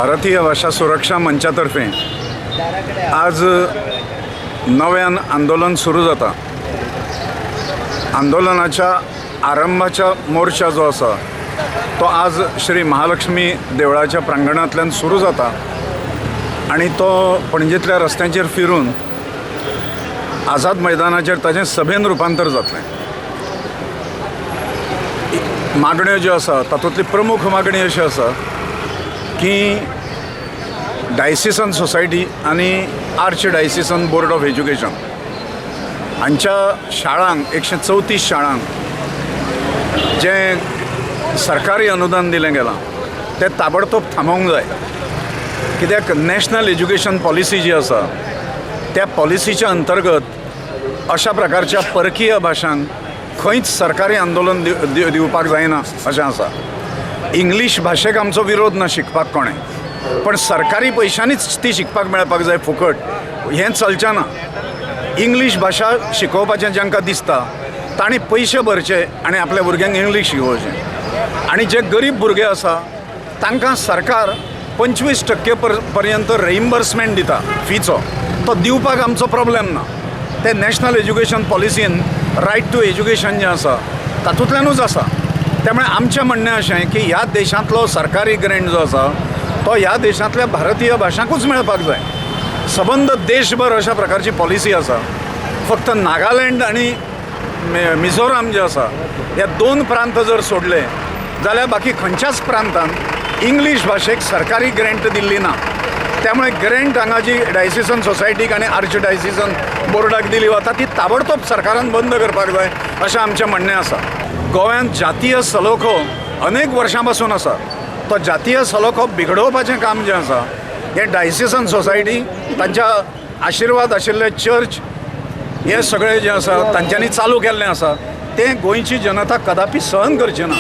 भारतीय भाशा सुरक्षा मंचा तर्फे आज नव्यान आंदोलन सुरू जाता. आंदोलनाच्या आरंभाच्या मोर्चा जो आसा तो आज श्री महालक्ष्मी देवळाच्या प्रांगणांतल्यान सुरू जाता आनी तो पणजेंतल्या रस्त्यांचेर फिरून आझाद मैदानाचेर ताजें सभेन रुपांतर जातलें. मागण्यो ज्यो आसा तातूंतली प्रमुख मागणी अशी आसा की डायसिसन सोसायटी आनी arch diocesan board of education हांच्या शाळांक 134 शाळांक जें सरकारी अनुदान दिलें गेलां तें ताबडतोब थांबोवंक जाय. कित्याक नॅशनल एज्युकेशन पॉलिसी जी आसा त्या पॉलिसीच्या अंतर्गत अशा प्रकारच्या परकीय भाशांक खंयच सरकारी आंदोलन दिवपाक जायना अशें आसा. इंग्लीश भाशेक आमचो विरोध ना शिकपाक कोणें, पण सरकारी पयशांनीच ती शिकपाक मेळपाक जाय, फुकट हें चलचें ना. इंग्लीश भाशा शिकोवपाचें जांकां दिसता तांणी पयशे भरचे आनी आपल्या भुरग्यांक इंग्लीश शिकोवचें, आनी जे गरीब भुरगे आसा तांकां सरकार 25% पर्यंत रेइम्बर्समेंट दिता फीचो, तो दिवपाक आमचो प्रॉब्लेम ना. ते नॅशनल एज्युकेशन पॉलिसीन रायट टू एज्युकेशन जें आसा तातूंतल्यानूच आसा. त्यामुळे आमचें म्हणणें अशें की ह्या देशांतलो सरकारी ग्रेंट जो आसा तो ह्या देशांतल्या भारतीय भाशांकूच मेळपाक जाय. सबंद देशभर अशा प्रकारची पॉलिसी आसा. फक्त नागालँड आनी मिझोराम जे आसा ह्या दोन प्रांत जर सोडले जाल्यार बाकी खंयच्याच प्रांतान इंग्लीश भाशेक सरकारी ग्रँट दिल्ली ना. त्यामुळे ग्रँट हांगा जी डायसिसन सोसायटीक आनी आर्च डायसिसन बोर्डाक दिली वता ती ताबडतोब सरकारान बंद करपाक जाय अशें आमचें म्हणणें आसा. गोंयांत जातीय सलोखो अनेक वर्सां पासून आसा. तो जातीय सलोखो बिगडोवपाचें काम जें आसा हें डायसिसन सोसायटी, तांच्या आशिर्वाद आशिल्ले चर्च, हे सगळें जें आसा तांच्यांनी चालू केल्लें आसा तें गोंयची जनता कदापी सहन करची ना.